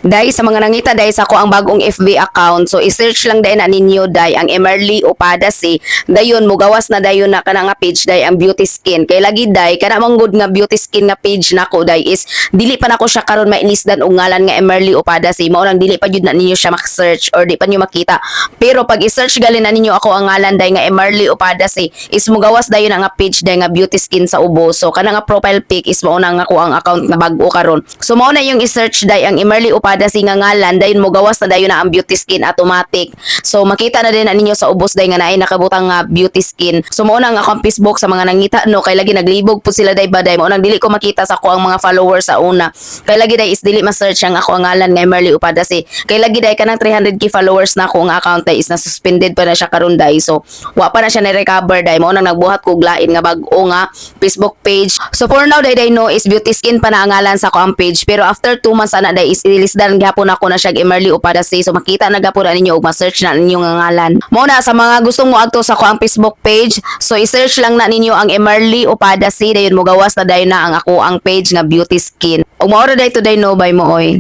Dai, sa mga nangita dai sa akoang bagong FB account, so i-search lang dai na ninyo dai ang Emerly Upada si. Dayon mugawas na dayon na kana nga page dai, ang Beauty Skin. Kay lagi dai, kana man gud nga Beauty Skin nga page nako dai is dili pa nako siya karon mainisdan og ngalan nga Emerly Upada si. Mao lang dili pa jud na ninyo siya mak-search or di pa niyo makita. Pero pag i-search gali na ninyo ako ang ngalan dai nga Emerly Upada si is mugawas dayon ang nga page dai nga Beauty Skin sa ubos. So kana nga profile pic is mao na nga ako ang account na bag-o karon. So mao na yung i-search dai ang Emerly Upada si nga ngalan, dayon mogawas na dayon na ang Beauty Skin automatic. So makita na din na ninyo sa ubos dai nga naay nakabutang nga Beauty Skin. So mao na ang akong Facebook sa mga nangita, no, kay lagi naglibog po sila dai ba dai, mao nang dili ko makita sa ako ang mga followers sa una. Kay lagi dai is dili ma-search ang ako ang ngalan nga Emerly Upada si. Kay lagi dai, kanang 300K followers na ako nga account dai is na suspended pa na siya karon dai. So wa pa na siya na-recover dai, mao nang nagbuhat ko og lain nga bag-o nga Facebook page. So for now dai dai, no, is Beauty Skin pa na ang ngalan sa ako ang page, pero after 2 months ana dai is ilisdan gihapon ako na siya Emerly Upada si. So makita na gihapon na ninyo ug ma-search na ninyo nga ngalan. Mao na, sa mga gustong moadto sa ako ang Facebook page, so i-search lang na ninyo ang Emerly Upada si, dayon mogawas na dayon na ang ako ang page nga Beauty Skin. Ug mao ra dai today, no, bye mo oy.